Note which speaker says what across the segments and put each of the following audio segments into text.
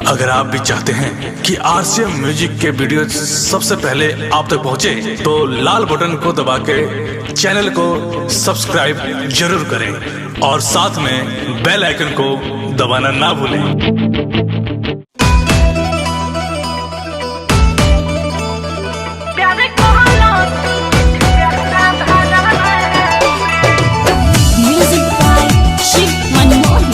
Speaker 1: अगर आप भी चाहते हैं कि आरसीएम म्यूजिक के वीडियो सबसे पहले आप तक पहुंचे, तो लाल बटन को दबा के चैनल को सब्सक्राइब जरूर करें और साथ में बेल आइकन को दबाना ना भूलें।
Speaker 2: Music by Shiv Manmohan.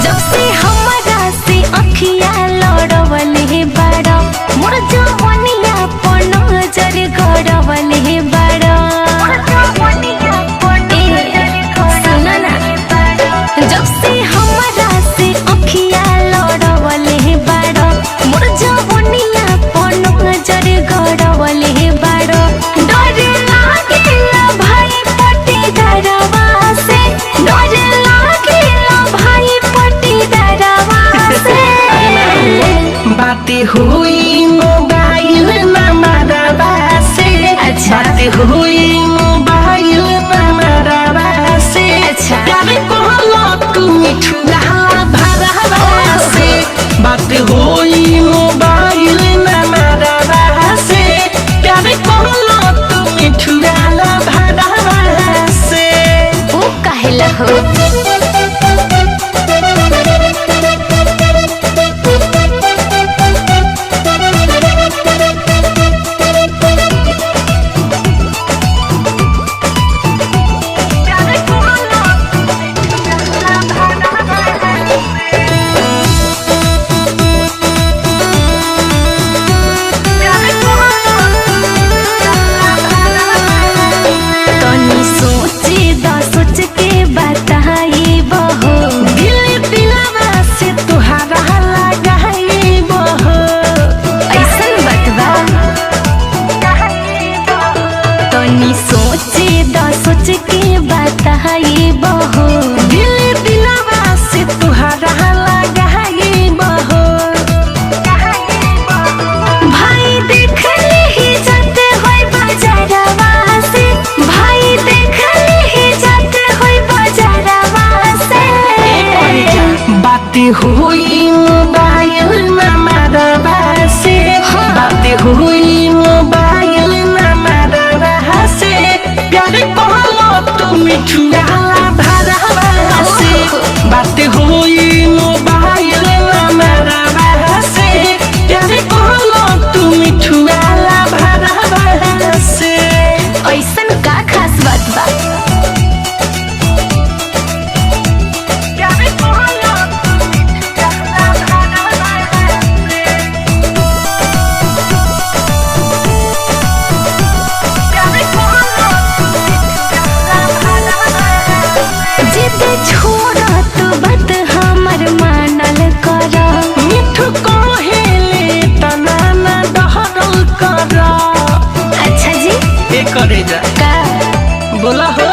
Speaker 2: जब से हमरा से अखिया लड़वले बड़ा, मोर जवनिया पर नजर गड़वले बड़ा। ए, सुनो ना, जब से हमरा से अखिया लड़वले बड़ा, मोर जवनिया पर नजर गड़वले बड़ा। डर लागेला भाई पटीदारवा से, डर लागेला भाई पटीदारवा से।
Speaker 3: बातें हुई मोबाइल नंबरवा से।
Speaker 2: अच्छा।
Speaker 3: बातें हुई मोबाइल नंबरवा से।
Speaker 2: अच्छा।
Speaker 3: प्यार कहलो तू मिठुआ भरवा से। बातें हुई मोबाइल नंबरवा से। प्यार कहलो तू मिठुआ भरवा से।
Speaker 2: ऊ काहेला हो? तनी सोचे दा, सोच के बताई बहो।
Speaker 3: दिल दिलवा से तुहरा लगाई बहो।
Speaker 2: ऐसन बतवा, तनी सोचे दा, सोच के बताई बहो।
Speaker 3: दिल दिलवा से तुहरा लगाई बहो।
Speaker 2: भाई देख ही जाते होई बाजारवा से, भाई देख ही जाते होई बाजारवा से।
Speaker 3: बात हुई मोबाइल नंबरवा से। बात हुई मोबाइल नंबरवा से। प्यार कहलो तू मिठुआ भरवा से। बात हुई मोबाइल नंबरवा से। प्यार कहलो तू मिठुआ भरवा से।
Speaker 2: ऐसन का खास बात बा? जिद छोड़त बात हमर मानल कर।
Speaker 3: मिठू कहेले तना ना डहरल कर।
Speaker 2: अच्छा जी।
Speaker 3: ए करे जा।
Speaker 2: का?
Speaker 3: बोला हो।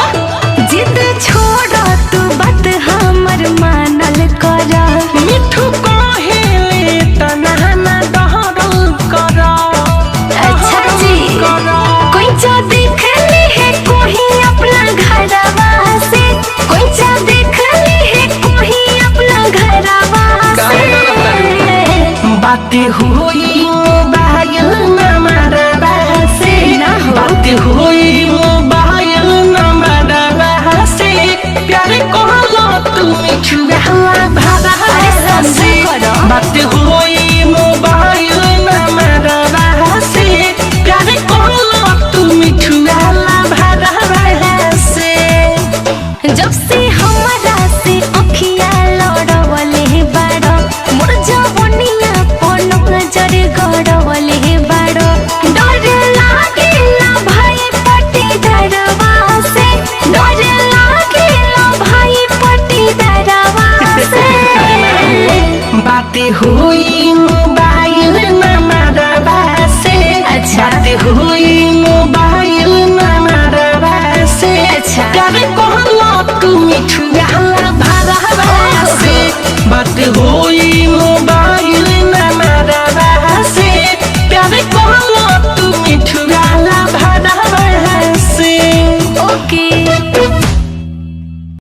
Speaker 2: जिद छोड़त बात हमर मानल कर।
Speaker 3: मिठू कहेले तना ना डहरल कर।
Speaker 2: अच्छा जी।
Speaker 3: कर।
Speaker 2: कोई चा देख ले है कोई अपना घरवा से, कोई चा देख ले है कोई अपना घरवा से।
Speaker 3: बात हुई मोबाइल नंबरवा से।
Speaker 2: ना हो।
Speaker 3: बात हुई मोबाइल नंबरवा से। प्यार कहलो तू मिठुआ भरवा
Speaker 2: अरे समझा
Speaker 3: से।
Speaker 2: करो।
Speaker 3: बात